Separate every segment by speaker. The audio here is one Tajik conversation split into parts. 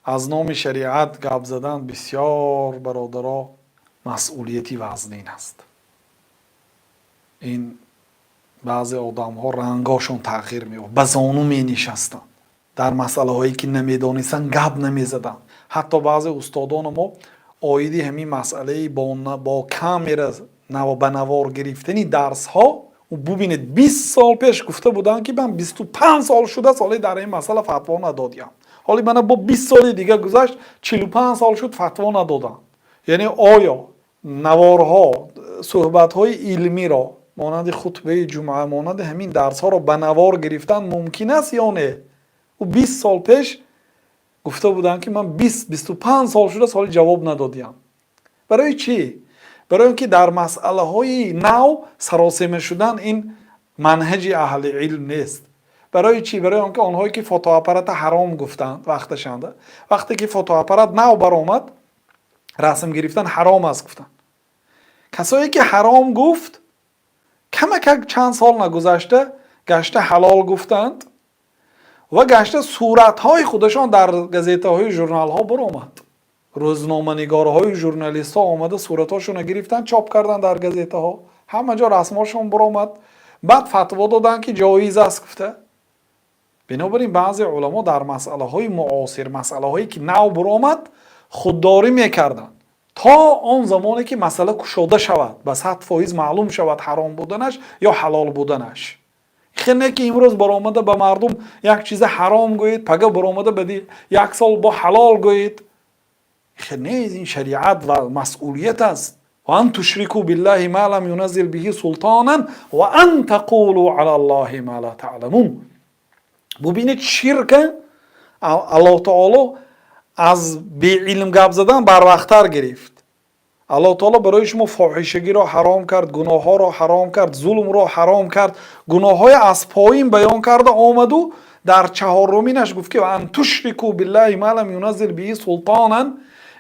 Speaker 1: Аз номи шариат гап задан бисёр, бародаро, масъулияти вазнин аст. Ин баъзе одамҳо рангошон тағйир меёбад, ба зону менишастанд, дар масъалаҳое ки намедонистанд, гап намезаданд. Ҳатто баъзе устодони мо оиди ҳамин масъалаи бо камера ба навор гирифтани дарсҳо, бубинед, 20 сол пеш гуфта буданд, ки ман 25 сол шудааст, ҳоле дар ин масъала фатво надодиям. Ҳоле мана бо 20 соли дига гузашт, 45 сол шуд, фатво надодам. Яъне оё наворҳо, суҳбатҳои илмиро, монанди хутбаи ҷумъа, монанди ҳамин дарсҳоро ба навор гирифтан мумкин аст ё не? Ӯ 20 сол пеш гуфта буданд, ки ман 25 сол шудааст, ҳоле ҷавоб надодиям. Барои чӣ? Барои он ки дар масъалаҳои нав саросема шудан ин манҳаҷи аҳли илм нест. Барои чӣ? Барои он ки онҳое ки фотоаппарата ҳаром гуфтанд, вақташанда, вақте ки фотоаппарат нав баромад, расм гирифтан ҳаром аст гуфтанд. Касое ки ҳаром гуфт, камакак чанд сол нагузашта гашта ҳалол гуфтанд ва гашта суратҳои худашон дар газетаҳои журналҳо баромад. Рӯзноманигорҳои журналистҳо омада, суратҳошонро гирифтанд, чоп карданд дар газетаҳо, ҳама ҷо расмҳошон баромад. Баъд фатво доданд, ки ҷоиз аст гуфта. Бинобар ин баъзе уламо дар масъалаҳои муосир, масъалаҳое ки нав баромад, худдорӣ мекарданд то он замоне ки масъала кушода шавад, ба 100% маълум шавад ҳаром буданаш ё ҳалол буданаш. Хел не ки имрӯз баромада ба мардум як чиза ҳаром гӯед, пага баромада бади як сол бо ҳалол гӯед. Хел нест, ин шариат ва масъулият аст. وأن تشركوا بالله ما لم ينزل به سلطانا وأن تقولوا على الله ما لا تعلمون. Бубинед, ширка Аллоҳ таоло аз беилм гап задан барвақттар гирифт. Аллоҳ таоло барои шумо фоҳишагиро ҳаром кард, гуноҳҳоро ҳаром кард, зулмро ҳаром кард, гуноҳҳои аз поин баён карда омаду дар чаҳоруминаш гуфт, ки أن تشركوا بالله ما لم ينزل به سلطانا,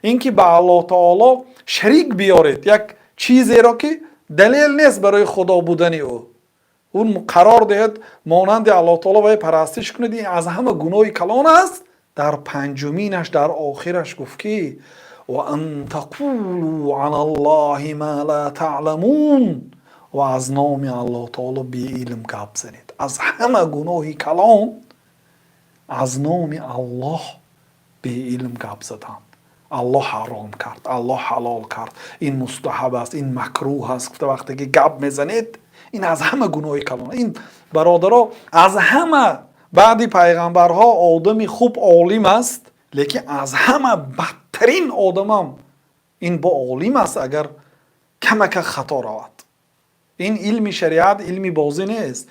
Speaker 1: ин ки ба Аллоҳ таоло шарик биёред як чизеро, ки далел нест барои худо будани ӯ, ӯ қарор диҳед, монанди Аллоҳ таоло вай парастиш кунед, ин аз ҳама гуноҳи калон аст. Дар панҷуминаш, дар охираш гуфт, ки وأن تقولوا على الله ما لا تعلمون, ва аз номи Аллоҳ таоло беилм гап занед. Аз ҳама гуноҳи калон аз номи Аллоҳ беилм гап задан. Аллоҳ ҳаром кард, Аллоҳ ҳалол кард, ин мустаҳаб аст, ин макрӯҳ аст гуфта, вақте ки гап мезанед, ин аз ҳама гуноҳи калон. Ин, бародаро, аз ҳама баъди пайғамбарҳо одами хуб олим аст, лекин аз ҳама бадтарин одамам ин бо олим аст, агар камака хато равад. Ин илми шариат илми бозӣ нест.